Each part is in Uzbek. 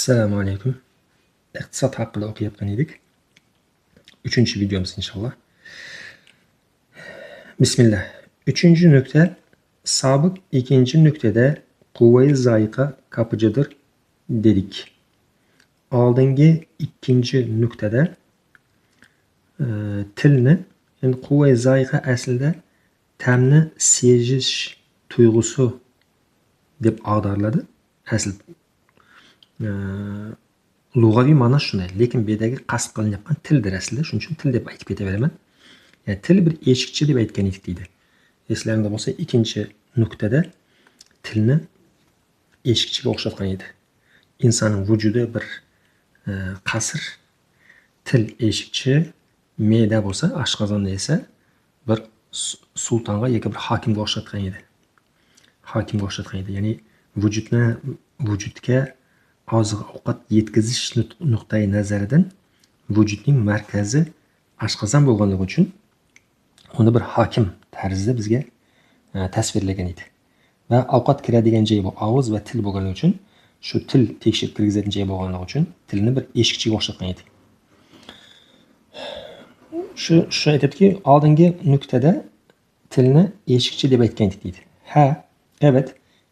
Assalomu alaykum. Iqtisod haqida o'qiyotgan edik. 3-videomiz inshaalloh. Bismillah. 3. Nükte sabık 2. nüktede kuvve-i zayika kapıcıdır dedik. Oldingi 2. nüktada tilni, endi quvve-i zayika aslida ta'mni sezish tuyg'usi deb ag'dariladi. Asl lug'aviy ma'no shunday, lekin bu yerdagi qasd qilinayotgan tildir aslida. Shuning uchun til deb aytib ketaveraman. Ya'ni til bir eshikchi deb aytgan edik deydi. Eslaringda bo'lsa, 2. nuqtada tilni eshikchiga o'xshatgan edi. Insonning vujudi bir qasr, til eshikchi, me'da bo'lsa, oshqozonda esa bir sultonga yoki bir hokimga o'xshatgan edi. Hokimga o'xshatgan edi. Ya'ni vujudga oziq-ovqat yetkazish nuqtai nazaridan vujudning markazi oshqozon bo'lganligi uchun uni bir hokim tarzida bizga tasvirlagan edi. Va ovqat kiradigan joy bu og'iz va til bo'lganligi uchun, shu til tekshirib kirgizadigan joy bo'lganligi uchun tilni bir eshikchiga o'xshatgan edi. Shu aytadiki, oldingi nuqtada tilni eshikchi deb aytgan edik deydi. Ha, evet,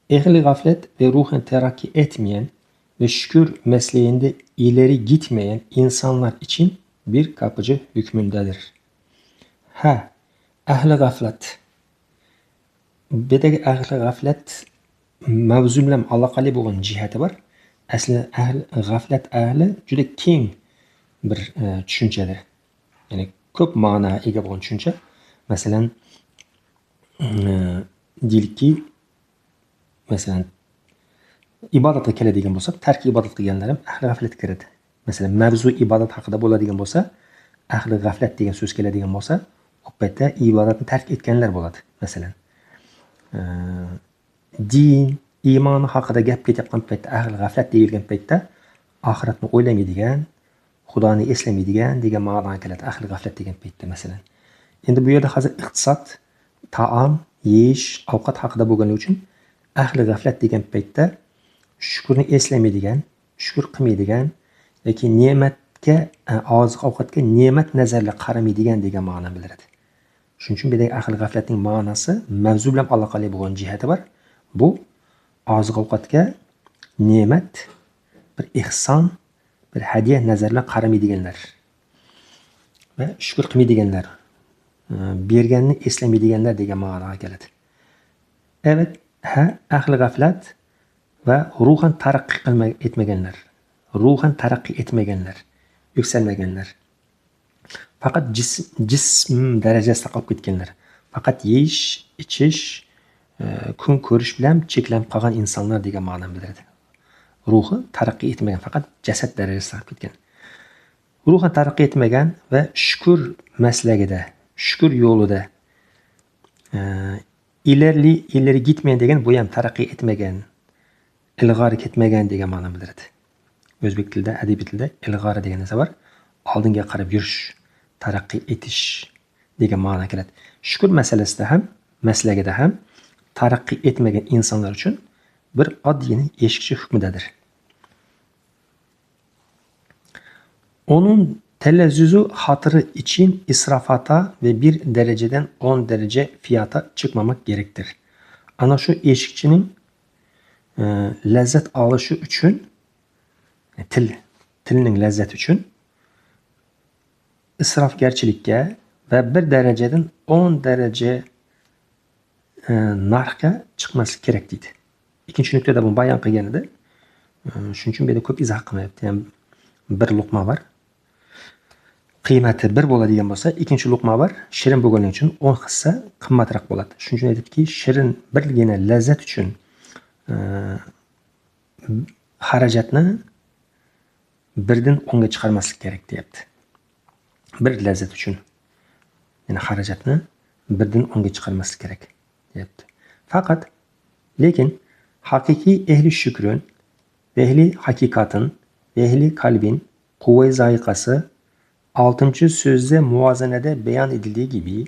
ehli g'aflet ve ruhen terakki etmeyen ve şükür mesleğinde ileri gitmeyen insanlar için bir kapıcı hükmündedir. Ha, ehli g'aflat. Bu yerdagi ehli g'aflat mavzu bilan aloqali bo'lgan jihati bor. Asli ahli g'aflat ahli juda keng bir tushunchadir. Ya'ni ko'p ma'noga ega bo'lgan tushuncha. Masalan, deylikki, masalan, ibodatga keladigan bo'lsak, tark ibodat qilganlar ham ahli g'aflat kiradi. Masalan, mavzu ibodat haqida bo'ladigan bo'lsa, ahli g'aflat degan so'z keladigan bo'lsa, u paytda ibodatni tark etganlar bo'ladi. Masalan, din, iymoni haqida gap ketayotgan paytda, ahli g'aflat deyilgan paytda oxiratni o'ylamaydigan, Xudoni eslamaydigan degan ma'no keladi ahli g'aflat degan paytda masalan. Endi bu yerda hozir iqtisod, taom, yeyish, ovqat haqida bo'lgani uchun ahli g'aflat degan paytda shukrni eslamaydigan, shukr qilmaydigan yoki ne'matga, oziq-ovqatga ne'mat nazarla qaramaydigan degan ma'no bildiradi. Shuning uchun bu yerdagi ahli g'aflatning ma'nosi mavzu bilan aloqali bo'lgan jihati bor. Bu oziq-ovqatga ne'mat, bir ihson, bir hadiya nazarla qaramaydiganlar va shukr qilmaydiganlar, berganni eslamaydiganlar degan ma'noga keladi. Evet, ha, ahli g'aflat va ruhan taraqqiy etmaganlar, ruhan taraqqiy etmaganlar, yuksalmaganlar. Faqat jism darajasida qolib ketganlar. Faqat yeyish, ichish, kun ko'rish bilan cheklanib qolgan insonlar degan ma'noni bildiradi. Ruhi taraqqiy etmagan, faqat jasad darajasida qolib ketgan. Ruhan taraqqiy etmagan va shukr maslagida, shukr yo'lida ileri gitmeyen degan, bu ham taraqqiy etmagan, ilg'ori ketmagan degan ma'no bildiradi. O'zbek tilida, adabiy tilida ilg'ori degan narsa bor. Oldinga qarab yurish, taraqqiy etish degan ma'no keladi. Shukr masalasida ham, maslagida ham taraqqiy etmagan insonlar uchun bir oddiygina eshikchi hukmidadir. Onun telezzüzü hatırı için israfata ve bir dereceden 10 derece fiyata çıkmamak gerektir. Ana şu eshikchining lezzet alışı uchun, tilning lezzeti uchun israfgarchilikka va bir darajadan 10 daraja narxga chiqmaslik kerak deydi. Ikkinchi nuqtada buni bayon qilgan edi. Shuning uchun bu yerda ko'p izoh qilmayapti. Ya'ni bir luqma bor. Qiymati bir bo'ladigan bo'lsa, ikkinchi luqma bor, shirin bo'lganligi uchun 10 hissa qimmatroq bo'ladi. Shuning uchun aytibdiki, shirin birgina lazzat uchun xarajatni 1dan 10ga chiqarmaslik kerak deyapti. Bir lazzat uchun, ya'ni xarajatni 1dan 10ga chiqarmaslik kerak deyapti. Faqat lekin haqiqiy ehli şükrün ve ehli hakikatin ve ehli kalbin kuvve-i zayikası 6. sözde muvazenede beyan edildiği gibi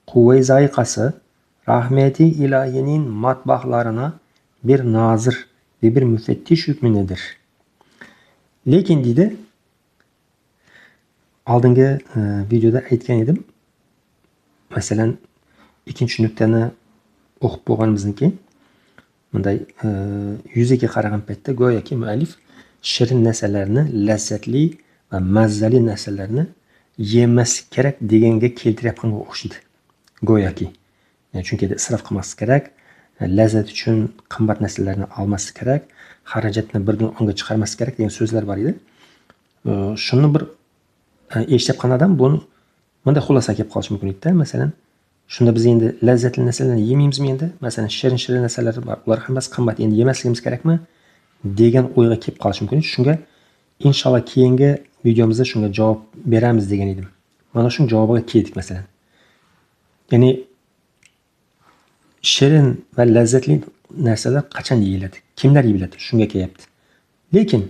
kuvve-i zayikası rahmeti ilahiyenin matbahlarına bir nazır ve bir müfettiş hükmündedir. Lekin deydi, oldingi videoda aytgan edim. Masalan, ikkinchi nuqtani o'qib bo'lganimizdan keyin bunday yuzaga qaragan paytda go'yoki muallif shirin narsalarni, lazzatli va mazzali narsalarni yemaslik kerak deganga keltiryapganga o'xshaydi. Go'yoki. Yani chunki israf qilmaslik kerak, lazzat uchun qimmat narsalarni olmaslik kerak, xarajatni birdan o'nga chiqarmaslik kerak degan so'zlar bor edi. Shuni bir eshitib odam buni bunday xulosa kelib qolishi mumkin edi. Masalan, shunda biz endi lazzatli narsalarni yemaymizmi endi? Masalan, shirin-shirin narsalar bor, ular hammasi qimmat, endi yemasligimiz kerakmi degan o'yga kelib qolishi mumkin. Shunga inshaalloh keyingi videomizda shunga javob beramiz degan edim. Mana shuning javobiga keldik masalan. Ya'ni shirin va lazzatli narsalar qachon yeyiladi? Kimlar yeyiladi? Shunga kelyapti. Lekin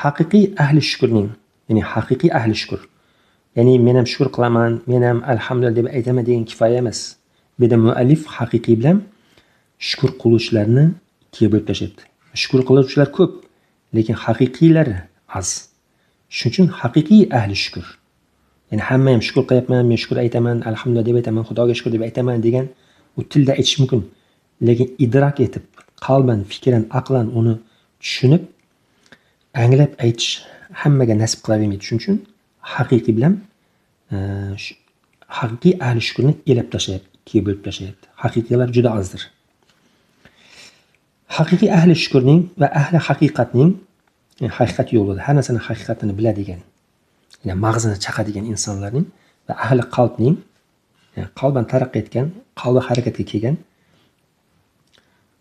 haqiqiy ahli shukrning, ya'ni haqiqiy ahli shukr, ya'ni men ham shukr qilaman, men ham alhamdulillah deb aytaman degan kifoya emas. Bu yerda muallif haqiqiy bilan shukr qiluvchilarni ikkiga bo'lib tashlayapti. Shukr qiluvchilar ko'p, lekin haqiqiylari oz. Shuning uchun haqiqiy ahli shukr, ya'ni hamma ham shukr qilyapman, men shukr aytaman, alhamdulillah deb aytaman, Xudoga shukr deb aytaman degan u tilda aytish mumkin, lekin idrok etib, qalban, fikran, aqlan uni tushunib, anglab aytish hammaga nasib qilavermaydi. Shuning uchun haqiqiy bilan haqiqiy ahli shukrni elab tashlayapti, ikkiga bo'lib tashlayapti. Haqiqiylar juda ozdir. Haqiqiy ahli shukrning va ahli haqiqatning, yani haqiqat yo'lida har narsani haqiqatini biladigan, ya'ni mag'zini chaqadigan insonlarning va ahli qalbning, ya'ni qalban taraqqiy etgan, qalbi harakatga kelgan,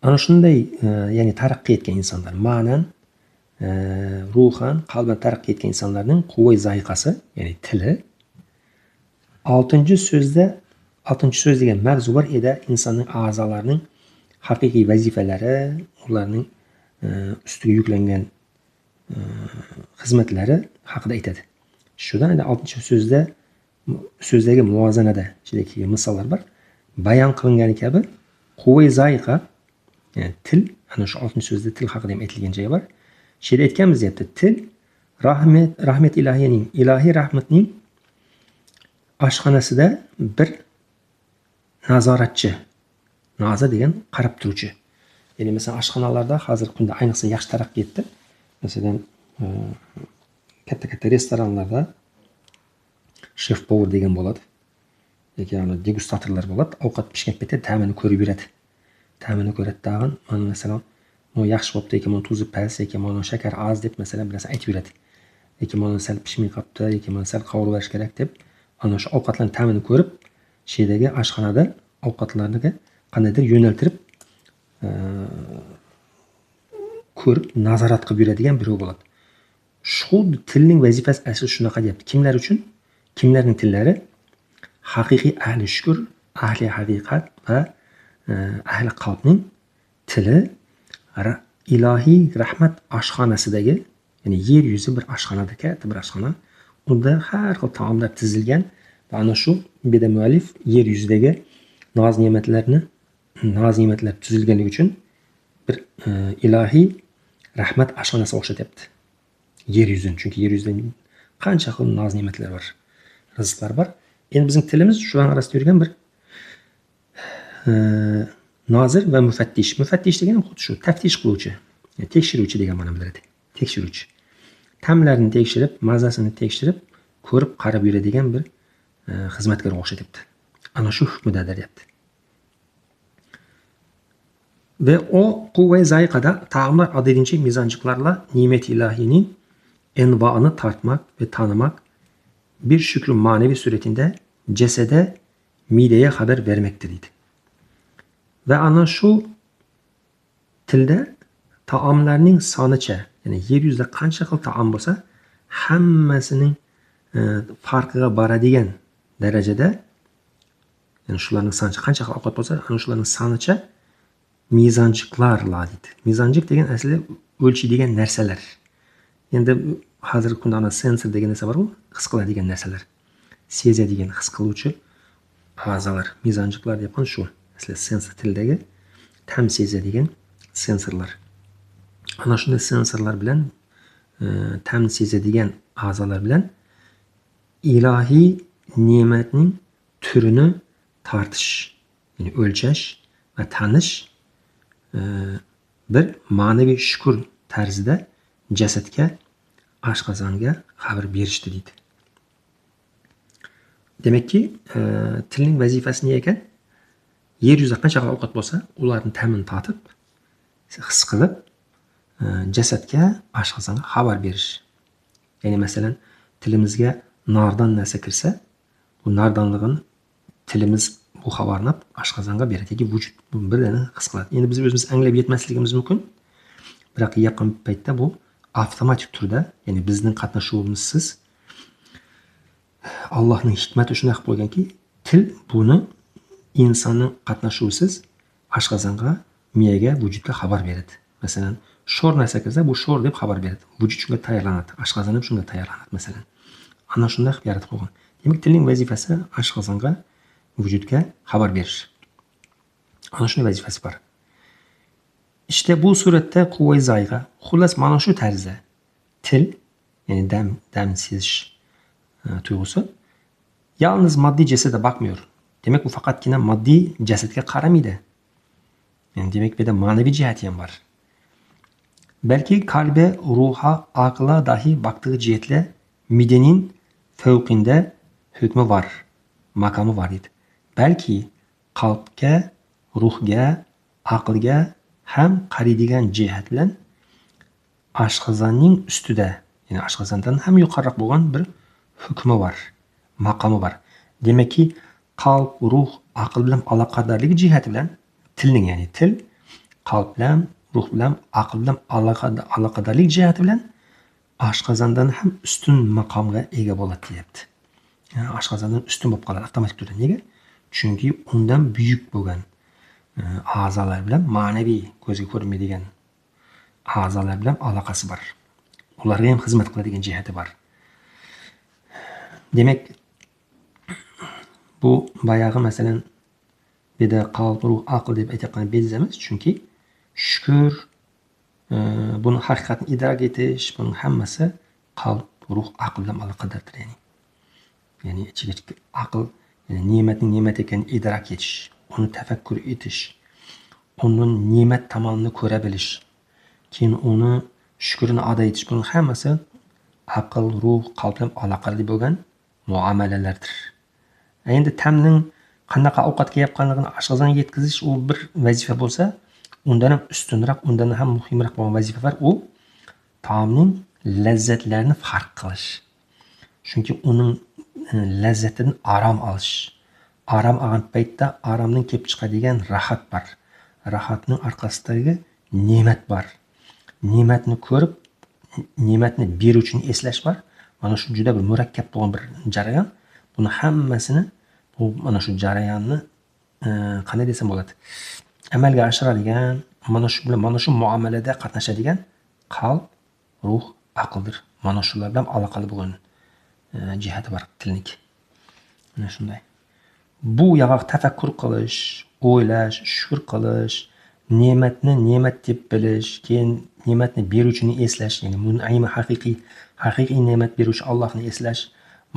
ana shunday, ya'ni taraqqiy etgan insonlar, ma'nan, ruhan, qalban taraqqiy etgan insonlarning quvvai zayiqasi, ya'ni tili 6-so'zda, 6-so'z degan mavzu bor edi, insonning a'zolarining haqiqiy vazifalari, ularning ustiga yuklangan xizmatlari haqida aytadi. Shundan endi 6-so'zda, so'zdagi muvozanada ichidagi misollar bor. Bayon qilingani kabi quvvai zayiqa, ya'ni til, ana shu 6-so'zda til haqida ham aytilgan joyi bor. Shu yerda aytganmiz deyapti, til rahmat ilohiyaning, ilohiy rahmatning oshxonasida bir nazoratchi, nazir degan qarab turuvchi. Ya'ni masalan oshxonalarda hozirgi kunda ayniqsa yaxshi taraqqiy etdi. Masalan, katta-katta restoranlarda shef povur degan bo'ladi. Yoki ana degustatorlar bo'ladi. Ovqat pishgan paytda ta'mini ko'rib yuradi. Ta'mini ko'radi tag'in, mana masalan, bu yaxshi bo'pti yoki mana tuzi past yoki mana shakar oz deb masalan bir narsa aytib yuradi. Yoki mana sal pishmay qolibdi yoki mana sal qovurib olish kerak deb ana shu ovqatlarning ta'mini ko'rib, shu yerdagi oshxonada ovqatlarni qandaydir yo'naltirib, ko'rib nazorat qilib yuradigan birov bo'ladi. Shu tilning vazifasi asli shunaqa deyapti. Kimlar uchun? Kimlarning tillari haqiqiy ahli shukr, ahli haqiqat va ahli qalbning tili ilohiy rahmat oshxonasidagi, ya'ni yer yuzi bir oshxonada, katta bir oshxona, unda har xil taomlar tizilgan va ana shu beda muallif yer yuzidagi noz ne'matlar tuzilganligi uchun bir ilohiy rahmat oshxonasi o'xshatyapti yer yuzini. Chunki yer yuzida qancha xil noz ne'matlar bor, rizqlar bor. Endi bizning tilimiz shular orasida yurgan bir nozir va mufattish. Mufattish degani xuddi shu taftish qiluvchi, ya'ni tekshiruvchi degan ma'no bildiradi. Tekshiruvchi. Ta'mlarini tekshirib, mazasini tekshirib, ko'rib, qarab yuradigan bir xizmatkorga o'xshatyapti. Ana shu hukmidadir deyapti. Ve o kuvve zayikada taamlar adedince mizancıklarla nimet ilahinin envaını tartmak ve tanımak bir şükrü manevi suretinde cesede, mideye haber vermektir dedi. Ve ana şu tilde taamlarning sonicha, ya'ni yer yuzida qancha xil taom bo'lsa, hammasining farqiga boradigan darajada, ya'ni shularning sonicha qancha xil ovqat bo'lsa, ana shularning sonicha mizonchiqlarla deydi. Mizonchiq degan asli o'lchaydigan narsalar. Endi hozirgi kunda ana sensor degan narsa bor-ku, his qiladigan narsalar. Sezadigan, his qiluvchi a'zolar, mizonchiqlar deb shu. Asli sensor tilidagi tam sezadigan sensorlar. Ana shunday sensorlar bilan Ta'm sezadigan a'zolar bilan ilohiy ne'matning turini tortish, ya'ni o'lchash va tanish bir ma'naviy shukur tarzida jasadga, oshqozonga xabar berishdi deydi. Demakki, tilning vazifasi ne ekan? Yer yuzida qancha ovqat bo'lsa, ularning ta'mini tatib, his qilib, jasadga, oshqozonga xabar berish. Ya'ni masalan, tilimizga nordon narsa kirsa, bu nordonlig'ini tilimiz bu xabarni oshqozonga beradi yoki vujud birdana his qiladi. Endi biz o'zimiz anglab yetmasligimiz mumkin. Biroq yaqin paytda bu avtomatik turda, ya'ni bizning qatnashuvimizsiz Allohning hikmati shunday qilib qo'yganki, til buni insonning qatnashuvisiz oshqozonga, miyaga, vujudga xabar beradi. Masalan, sho'r narsa kirsa, bu sho'r deb xabar beradi. Vujud shunga tayyorlanadi, oshqozon ham shunga tayyorlanadi masalan. Ana shunday qilib yaratib qo'ygan. Demak, tilning vazifasi oshqozonga, vujudga xabar berish. Ana shunday vazifasi bor. İşte bu suratda quvvai zayga, xullas mana shu tarzda til, ya'ni dam sezish tuyg'usi yalnız maddiy jasada bakmıyor. Demak, bu faqatgina moddiy jasadga qaramaydi. Yani demak, bu yerda ma'naviy jihati ham bor. Balki kalbe, ruha, aqla dahi baktığı cihetle midenin fevkinde hükmü var, makamı var deydi. Balki qalbga, ruhga, aqlga ham qaraydigan jihat bilan oshqozonning ustida, ya'ni oshqozondan ham yuqoriroq bo'lgan bir hukmi bor, maqomi bor. Demakki, qalb, ruh, aql bilan aloqadorligi jihati bilan tilning, ya'ni til qalb bilan, ruh bilan, aql bilan aloqadorlik jihati bilan oshqozondan ham ustun maqomga ega bo'ladi deyapti. Ya'ni oshqozondan ustun bo'lib qoladi avtomatik turda. Nega? Chunki undan buyuk bo'lgan a'zolar bilan, ma'naviy ko'zga ko'rinmaydigan a'zolar bilan aloqasi bor. Ularga ham xizmat qiladigan jihati bor. Demak, bu bayog'i masalan bu yerda qalb, ruh, aql deb aytayotgan bejiz emas, chunki shukur, buni haqiqatni idrok etish, buning hammasi qalb, ruh, aql bilan aloqadordir, ya'ni. Ya'ni ichiga aql, ya'ni ne'matning ne'mat ekanini idrok etish, uni tafakkur etish, uni ne'mat tomonini ko'ra bilish, keyin uni shukrini ado etish, buning hammasi aql, ruh, qalb bilan aloqali bo'lgan muomalalardir. Endi ta'mning qanaqa ovqatga yeyotganligini oshqozonga yetkazish u bir vazifa bo'lsa, undan ham ustunroq, undan ham muhimroq bo'lgan vazifa bor, u taomning lazzatlarini farq qilish. Chunki uning lazzatidan arom olish. Arom olgan paytda aromning kelib chiqadigan rahat bor. Rahatning orqasidagi ne'mat bor. Ne'matni ko'rib, ne'matni beruvchini eslash bor. Mana shu juda bir murakkab bo'lgan bir jarayon. Buni hammasini, bu mana shu jarayonni qanday desam bo'ladi? Amalga oshiradigan, mana shu bilan mana shu muomalada qatnashadigan qalb, ruh, aqldir. Mana shular bilan aloqali bo'lgan jihati bor tilniki. Mana shunday. Bu yog'oq tafakkur qilish, o'ylash, shukr qilish, ne'matni ne'mat deb bilish, keyin ne'matni beruvchini eslash, ya'ni mun'imi haqiqiy, haqiqiy ne'mat beruvchi Allohni eslash,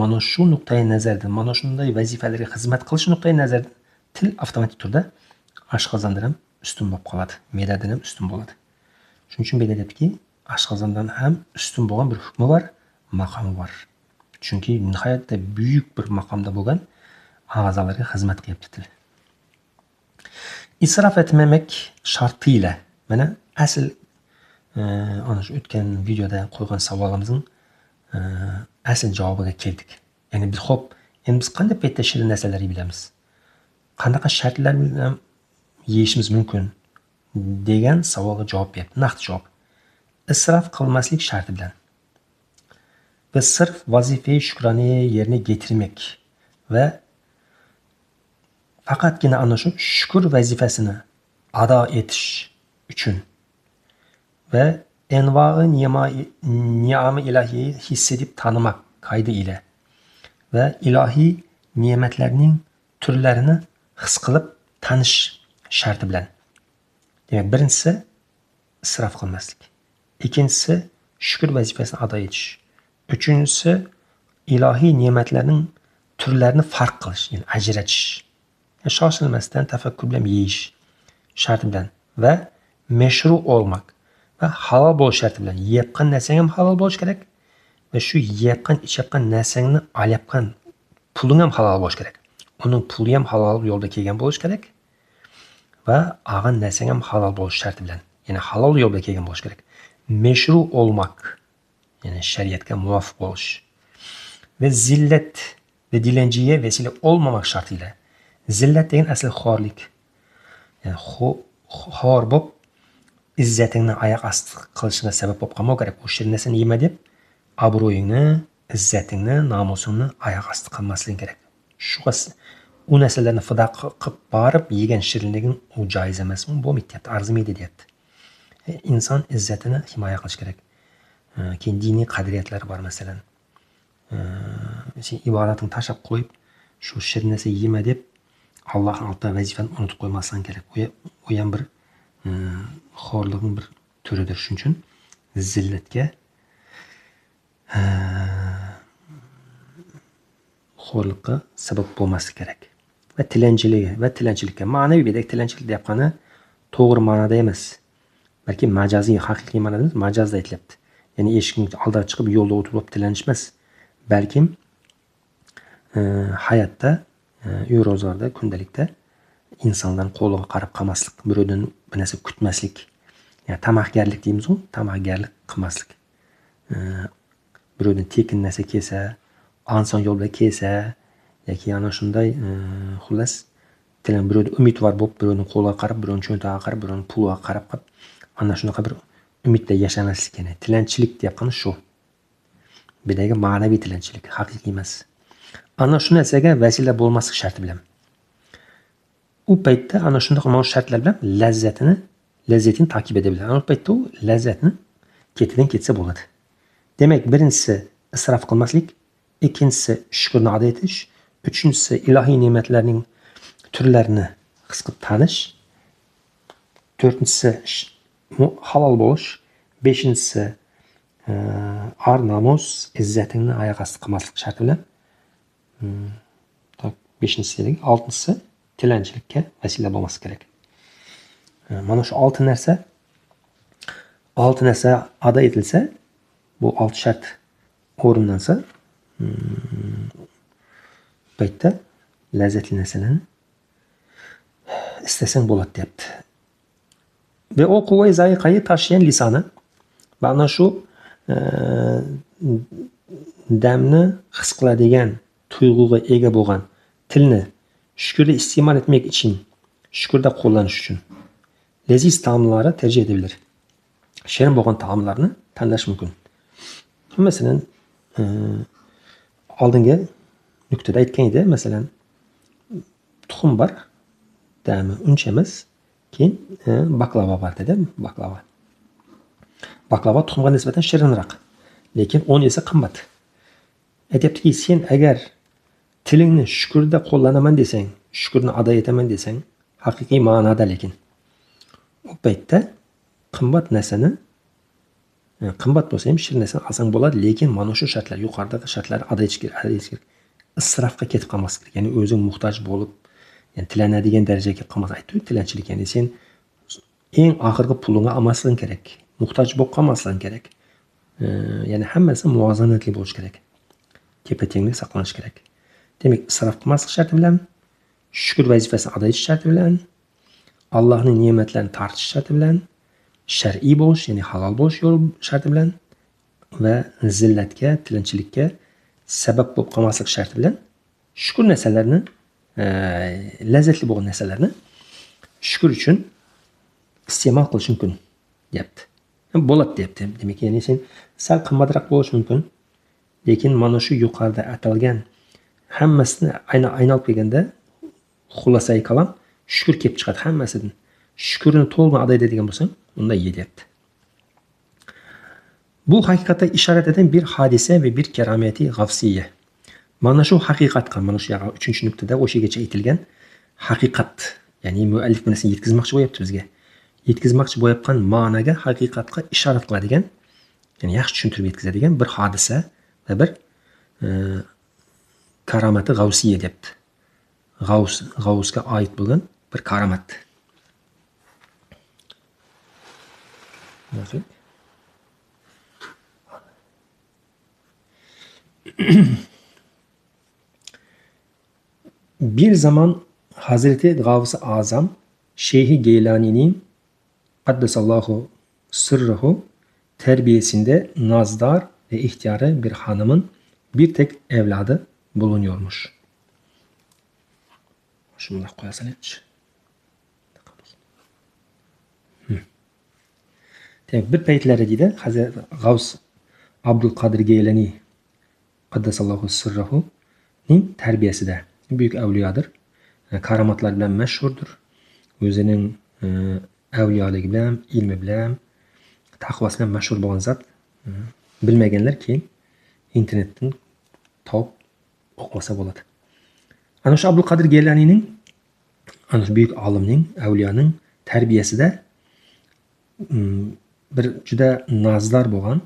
mana shu nuqtai nazardan, mana shunday vazifalarga xizmat qilish nuqtai nazardan til avtomatik turda oshqozondan ham ustun bo'lib qoladi, me'dadan ham ustun bo'ladi. Shuning uchun bu yerda aytyaptiki, oshqozondan ham ustun bo'lgan bir hukmi bor, maqomi bor. Chunki nihoyatda buyuk bir maqomda bo'lgan a'zolarga xizmat qilyapti til. Israf etmemek şartıyla, mana asl ana shu o'tgan videoda qo'ygan savolimizning asl javobiga keldik. Ya'ni biz xo'p, endi biz qanday paytda shirin narsalarni bilamiz? Qanaqa shartlar bilan yeyishimiz mumkin degan savolga javob berdi. Naqd javob. Israf qilmaslik sharti bilan. Ve sırf vazifeyi şükraniye yerine getirmek va faqatgina ana shu shukr vazifasini ado etish uchun va envai ni'ami ilahiyi hissedip tanımak kaydı ile va ilohiy ne'matlarning turlarini his qilib tanish sharti bilan. Demak, birinchisi israf qilmaslik. Ikkinchisi shukr vazifasini ado etish. Uchinchisi, ilohiy ne'matlarning turlarini farq qilish, ya'ni ajratish. Yani shoshilmasdan tafakkur bilan yeyish sharti bilan va meshru olmak va halol bo'lish sharti bilan. Yeyotgan narsang ham halol bo'lishi kerak va shu yeyotgan, ichayotgan narsangni olayotgan puling ham halol bo'lishi kerak. Uning puli ham halol yo'lda kelgan bo'lishi kerak va olgan narsang ham halol bo'lish sharti bilan. Ya'ni halol yo'lda kelgan bo'lishi kerak. Meshru olmak, ya'ni shariatga muvofiq bo'lish va zillat va dilenciye vesile olmamak şartıyla. Zillat degan asli xorlik. Ya'ni xor bo'lib izzatingni oyoq osti qilishiga sabab bo'lib qolmoq kerak. O'sha narsani yema deb obro'yingni, izzatingni, nomusingni oyoq osti qilmasliging kerak. Shu u narsalarni fido qilib borib yegan shirinliging u joiz emas, u bo'lmaydi deyapti, arzimaydi deyapti. Inson izzatini himoya qilish kerak. Keyin diniy qadriyatlar bor masalan. Sen ibodatini tashlab qo'yib, shu shirin narsa yema deb Allohning oldida vazifani unutib qo'ymasliging kerak. U ham bir xorlikning bir turidir. Shuning uchun zillatga, xorlikqa sabab bo'lmaslik kerak. Va tilanchiligi va tilanchilikka ma'naviy bedek tilanchilik deyapgani to'g'ri ma'noda emas, balki majoziy, haqiqiy ma'noda emas, majozda aytilyapti. Ya'ni eshikning oldiga chiqib yo'lda o'tirib tilanish emas, balkim hayotda, uy ro'zg'orda, kundalikda insonlarning qo'liga qarab qolmaslik, birovdan bir narsa kutmaslik, ya'ni tamahgarlik deymiz-ku, tamahgarlik qilmaslik. Birovdan tekin narsa kelsa, oson yo'l bilan kelsa yoki ana shunday, xullas tilan birovdan umidvor bo'lib, birovning qo'liga qarab, birovning cho'ntagiga qarab, birovning puliga qarab qolib, ana shunaqa bir umidda yashamaslik, ya'ni tilanchilik deyapgani shu. Bidagi ma'naviy tilanchilik, haqiqiy emas. Ana shu narsaga vasila bo'lmaslik sharti bilan. U paytda ana shunday mana shu shartlar bilan lazzatini takib eda biladi. Ana u paytda u lazzatni ketidan ketsa bo'ladi. Demak, birinchisi isrof qilmaslik, ikkinchisi shukrni ado etish, uchinchisi ilohiy ne'matlarning turlarini his qilib tanish, to'rtinchisi halol bo'lish, beshinchisi ar namus, izzatingni oyoq osti qilmaslik sharti bilan. Beshinchisi dedik, oltinchisi tilanchilikka vasila bo'lmaslik kerak. Mana shu olti narsa ado etilsa, bu olti shart o'rinlansa, paytda lazzatli narsalarni istasang bo'ladi deyapti. Ve o kuvve-i zayikayı taşıyan lisanı va ana shu damni his qiladigan tuyg'uga ega bo'lgan tilni shukrda iste'mol etmek uchun, shukrda qo'llanish uchun leziz taomlarni tercih edebilir. Shirin bo'lgan taomlarni tanlash mumkin. Masalan, oldingi nuqtada aytgan edi, masalan, tuxum bor, dami uncha emas, keyin baklava bor dedi, baklava. Baklava tuxumga nisbatan shirinroq, lekin 10 esa qimmat. Aytyaptiki, sen agar tilingni shukrda qo'llanaman desang, shukrni ado etaman desang, haqiqiy ma'noda lekin u paytda qimmat narsani, qimmat bo'lsa ham shirin narsani olsang bo'ladi, lekin mana shu shartlar, yuqoridagi shartlarni ado etish kerak, Isrofga ketib qolmaslik kerak. Ya'ni o'zing muhtoj bo'lib, ya'ni tilanadigan darajaga kelib qolmas. Aytdi-ku, tilanchilik, ya'ni sen eng oxirgi pulingni olmasliging kerak, muhtoj bo'lib qolmasliging kerak. Ya'ni hammasi muvozanatli bo'lishi kerak. Tepa-tenglik saqlanishi kerak. Demak, isrof qilmaslik sharti bilan, shukr vazifasini ado etish sharti bilan, Allohning ne'matlarini tortish sharti bilan, shar'iy bo'lish, ya'ni halol bo'lish yo'l sharti bilan va zillatga, tilanchilikka sabab bo'lib qolmaslik sharti bilan shukr narsalarni, lazzatli bo'lgan narsalarni shukr uchun iste'mol qilish mumkin deyapti. Bo'ladi deyapti. Demak, ya'ni sen sal qimmatroq bo'lishi mumkin, lekin mana shu yuqorida atalgan hammasini aynalib kelganda xulosayi kalom shukr kelib chiqadi hammasidan. Shukrni to'liq ado etadigan bo'lsang, unda ye deyapti. Bu haqiqatga ishorat eden bir hadise ve bir kerameti g'afsiyye. Mana shu haqiqatga, mana shu 3-nuqtada o'shagacha aytilgan haqiqat, ya'ni muallif bu narsani yetkazmoqchi bo'lyapti bizga. Yetkazmoqchi bo'layotgan ma'noga, haqiqatga ishorat qiladigan Ya'ni yaxshi tushuntirib yetkazadigan bir hodisa va bir karomati g'avsiya debdi. G'avsga oid bo'lgan bir karomat. Bir zaman Hazreti Gavs-ı Azam Şeyh-i Geylani'nin Kaddesallahu sırruhu terbiyesinde nazdar ve ihtiyarı bir hanımın bir tek evladı bulunuyormuş. Şunu da koyasana hiç. Demek bir peytlere deydi Hazreti Gavs Abdülkadir Geylani Kaddesallahu sırruhu'nin terbiyesinde büyük evliyadır. Karamatlar bilan meşhurdur. O'zining avliyoligi bilan, ilmi bilan, taqvosi bilan mashhur bo'lgan zot. Bilmaganlar keyin internetdan topib o'qib bo'ladi. Ana shu Abdulqodir Geylanining, ana shu buyuk olimning, avliyoning tarbiyasida bir juda nazdor bo'lgan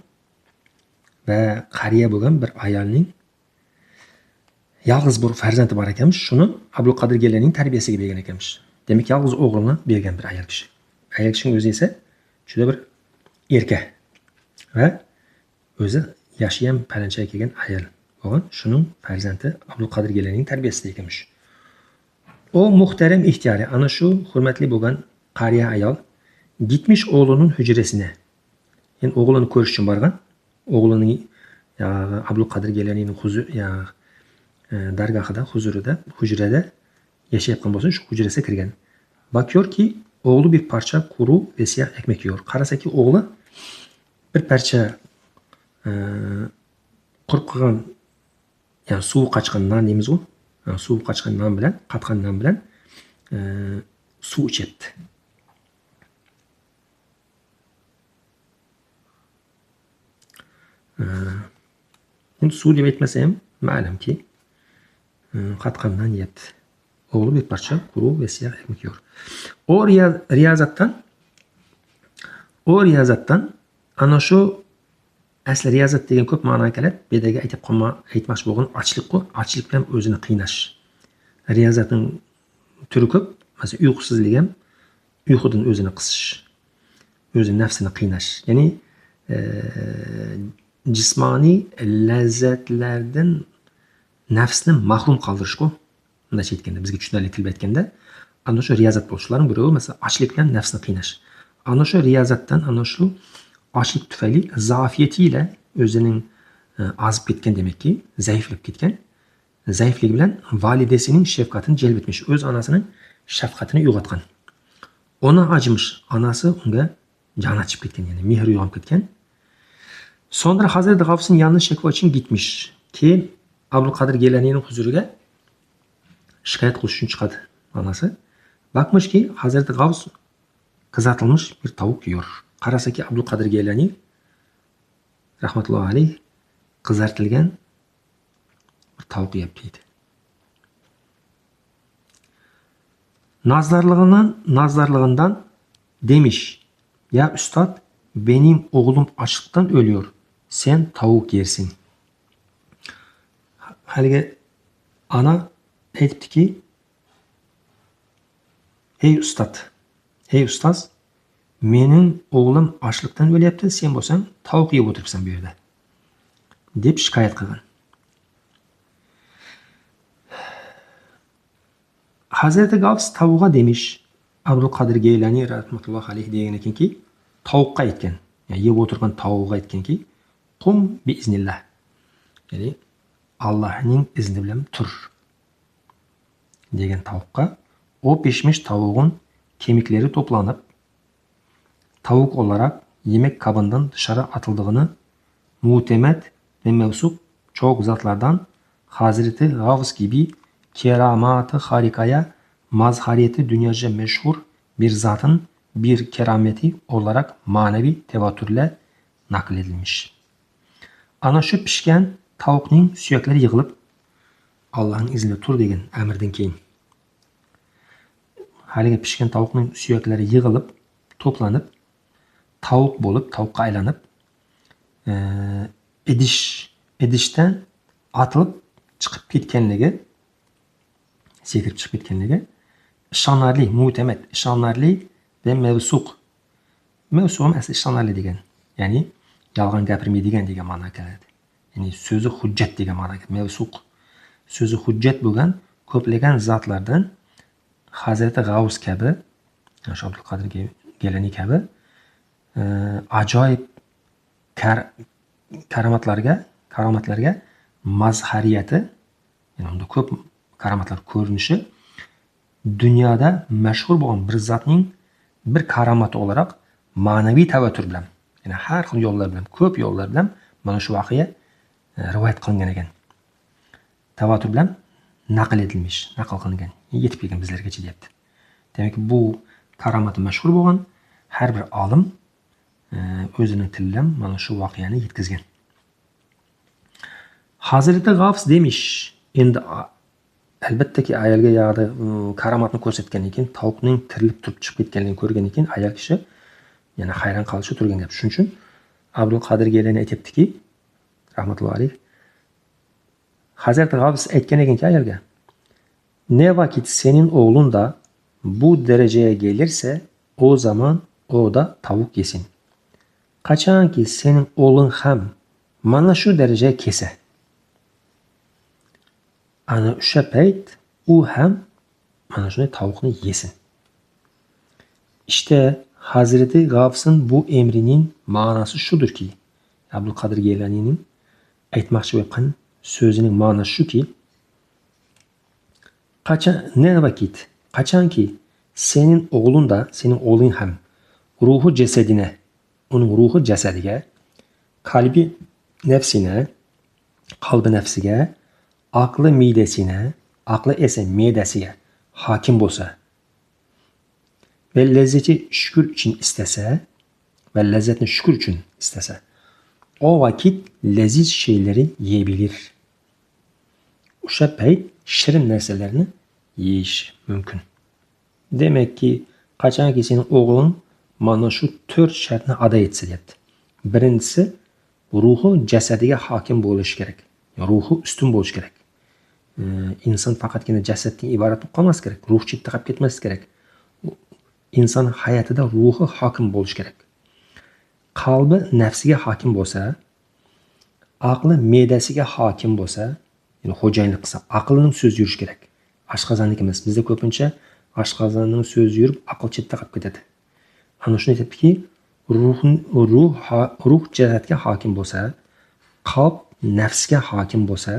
va qariya bo'lgan bir ayolning yolg'iz bir farzandi bor ekanmish. Shuni Abdulqodir Geylanining tarbiyasiga bergan ekanmish. Demak, yolg'iz o'g'lini bergan bir ayol kishi. Ayol kishining o'zi esa juda bir erka va o'zi yoshi ham palancha kelgan ayol bo'lgan. Shuning farzandi Abdulqodir Geylanining tarbiyasida ekanmish. O muhterem ihtiyari, ana shu hurmatli bo'lgan qariya ayol gitmiş oğlunun hücresine. Yani o'g'lini ko'rish uchun borgan. O'g'lining Abdulqodir Geylanining dargohida, huzurida, hujrada yashayotgan bo'lsa, shu hujrasiga kirgan. Bakıyorki oğlu bir parça kuru ve siyah ekmek yiyor. Qarasaki o'g'li bir parça qurib qolgan, ya'ni suvi qochgan non deymiz u. Suvi qochgan non bilan, qatgan non bilan suv ichyapti. Endi suv deb aytmasa ham ma'lumki qatgan non yeyapti. Oğlu bir parça kuru ve siyah ekmek yiyor. O riyazattan ana shu asli riyazat degan ko'p ma'no keladi. Bu yerga aytib qolma, aytmoqchi bo'lgan ochlik-ku, ochlik bilan o'zini qiynash. Riyazatning turi ko'p. Masalan, uyqusizlik ham uyqudan o'zini qisish, o'zini nafsini qiynash. Ya'ni jismoniy lazzatlardan nafsni mahrum qoldirish-ku. Bunday aytganda, bizga tushunarli tilda aytganda, ana shu riyazat bo'lishlarning biri, masalan, ochlik bilan nafsni qiynash. Ana shu riyazatdan, ana shu ochlik tufayli zafiyatiyle o'zining azib ketgan, demakki, zaiflab ketgan, zaifligi bilan validesining shafqatini jalb etmiş, o'z onasining shafqatini uyg'otgan. Ona acımış, onasi unga jon achib ketgan, ya'ni mehr uyg'onib ketgan. Sonra Hazreti Gavs'ın yanına şekva için gitmiş. Keyin Abdülkadir Geylani'nin huzuriga şikayet qilish uchun chiqadi onasi. Bakmışki Hazreti Gavs kızartılmış bir tavuk yiyor. Qarasaki Abdülkadir Geylani rahmatullohi alayh qizartilgan bir tovuq yeyapti deydi. Nazlarlığından demiş, ya üstad benim oğlum açlıktan ölüyor, sen tavuk yersin. Haligi ana aytibdiki, ey ustad, ey ustoz, mening o'g'lim ochlikdan o'lyapti, sen bo'lsang tovuq yeb o'tiribsan bu yerda, deb shikoyat qilgan. Hazreti Gavs tavuğa demiş, Abdülkadir Geylani rahmatullohi alayhi degan ekanki, tovuqqa aytgan, ya'ni yeb o'tirgan tovuqqa aytganki, qum bi iznillah, ya'ni Allohning izni bilan tur degan tovuqqa. O pişmiş tavuğun kemikleri toplanıp tavuk olarak yemek kabından dışarı atıldığını muhtemet ve mevsuk çok zatlardan Hazreti Gavs gibi keramatı harikaya mazhariyeti dünyaca meşhur bir zatın bir kerameti olarak manevi tevatürle nakledilmiş. Ana şu pişken tavuqning suyaklari yig'ilib Allohning izni tur degan amirdan keyin haligi pishgan tovuqning suyaklari yig'ilib, to'planib, tovuq bo'lib, tovuqqa aylanib, idishdan atılıb chiqib ketganligi, sekirib chiqib ketganligi ishonarli, mu'tamad, ishonarli va mavsuq. Mavsuq ham asli ishonarli degan, ya'ni yolg'on gapirmaydigan degan ma'no keladi. Ya'ni so'zi hujjat degan ma'no keladi. Mavsuq so'zi hujjat bo'lgan ko'plagan zotlardan Hazrati G'avs kabi, Shoh Abdulqodir Gelani kabi ajoyib karomatlarga mazhariyati, ya'ni unda ko'p karomatlar ko'rinishi dunyoda mashhur bo'lgan bir zotning bir karomati o'laroq ma'naviy tavatur bilan, ya'ni har xil yo'llar bilan, ko'p yo'llar bilan mana shu voqea rivoyat qilingan ekan. Tavatur bilan naql etilmiş, naql qilingan, yetib kelgan bizlargacha deyapti. Demak, bu karomati mashhur bo'lgan har bir olim o'zining tili bilan mana shu voqeani yetkazgan. Hazrati G'avs demiş, endi albattaki ayolga yog'da karomatni ko'rsatgandan keyin, tovuqning tirilib turib chiqib ketganligini ko'rgandan keyin ayol kishi yana hayron qolishi turgan gap. Shuning uchun Abdulqodir Gelani aytibdiki, rahmatullohi alayh, Hazrati G'avs aytgan ekanki ayolga, ne vakit senin oğlun da bu dereceye gelirse o zaman o da tavuk yesin. Qachonki senin oğlun ham mana shu darajaga kelsa, ana o'sha payt u ham mana shunday tovuqni yesin. İşte Hazreti G'avs'ın bu emrinin manası şudur ki, Abdulqodir Gelanining aytmoqchi bo'lgan so'zining ma'nosi shuki, qachon ne vakit, qachonki senin oğlun da, senin oğlun ham ruhu cesedine, uning ruhi jasadiga, kalbi nefsine, qalbi nafsiga, aqli midesine, aqli esa me'dasiga hokim bo'lsa va lezzati shukr uchun istasa, va lazzatni shukr uchun istasa, o vakit leziz şeyleri yiyebilir. O'sha payt shirin narsalarni yeyish mumkin. Demakki, qachonki sening o'g'ling mana shu 4 shartni ado etsa deyapti. Birinchisi, ruhi jasadiga hokim bo'lishi kerak. Ruhi ustun bo'lishi kerak. Inson faqatgina jasaddan iborat bo'lib qolmas kerak, ruh chetda qolib ketmas kerak. Inson hayotida ruhi hokim bo'lishi kerak. Qalbi nafsiga hokim bo'lsa, aqli me'dasiga hokim bo'lsa, ya'ni xo'jayinlik qilsa, aqlining so'zi yurishi kerak. Oshqozonniki emas. Bizda ko'pincha oshqozonning so'zi yurib, aql chetda qolib ketadi. Ana shuni aytibdiki, ruh jasadga hokim bo'lsa, qalb nafsga hokim bo'lsa,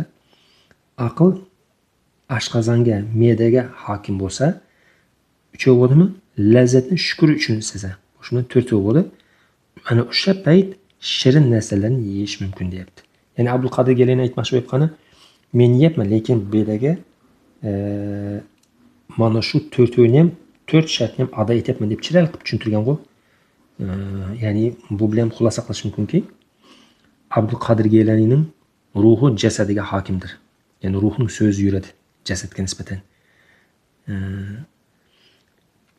aql oshqozonga, me'daga hokim bo'lsa, uchovi bo'ldimi? Lazzatni shukr uchun istasa. Shundan to'rtovi bo'ldi. Ana o'sha payt shirin narsalarni yeyish mumkin deyapti. Ya'ni Abdulqodir Gelani aytmoqchi bo'lgani, men yeyapman, lekin bu yerdagi mana shu to'rtovini ham, 4 shartni ham ado etyapman deb chiroyli qilib tushuntirgan-ku. Ya'ni bu bilan xulosa qilish mumkinki, Abdulqodir Gelanining ruhi jasadiga hokimdir. Ya'ni ruhning so'zi yuradi jasadga nisbatan.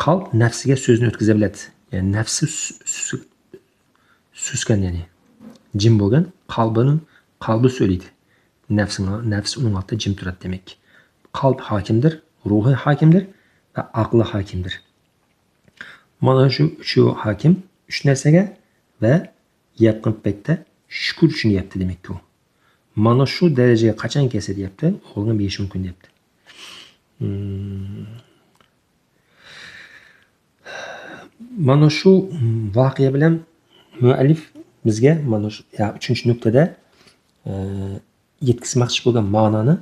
Qalb nafsiga so'zni o'tkaza biladi. Ya'ni nafsi susgan, ya'ni jim bo'lgan qalbi so'ylaydi. Nafsi uning oldida jim turadi demak. Qalb hokimdir, ruhi hokimdir va aqli hokimdir. Mana shu uchi hokim uch narsaga va yaqin paytda shukr uchun yapti demakki u. Mana shu darajaga qachon kelsa deyapti, o'g'lim yeyish mumkin deyapti. Mana shu voqea bilan muallif bizga mana shu 3-nuqtada yetkazmoqchi bo'lgan ma'noni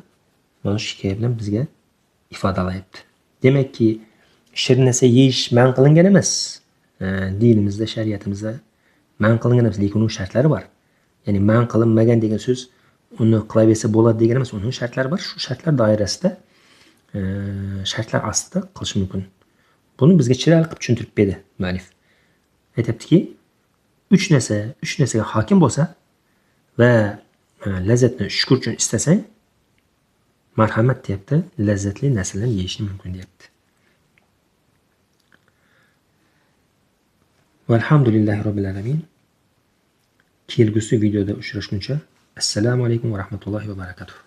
mana shu hikoya bilan bizga ifodalayapti. Demakki, shirin narsa yeyish man qilingan emas. Dinimizda, shariatimizda man qilingan emas, lekin uning shartlari bor. Ya'ni man qilinmagan degan so'z uni qilaversa bo'ladi degan emas, uning shartlari bor. Shu shartlar doirasida, shartlar ostida qilish mumkin. Buni bizga chiroyli qilib tushuntirib berdi muallif. Aytibdiki, 3 narsa, 3 narsaga hokim bo'lsa va lazzatni shukr uchun istasang, marhamat deyapti, lazzatli narsalarni yeyishni mumkin deyapti. Velhamdülillahi Rabbil Alamin. Kelgusi videoda uchrashguncha assalomu alaykum va rahmatullohi va barakatuh.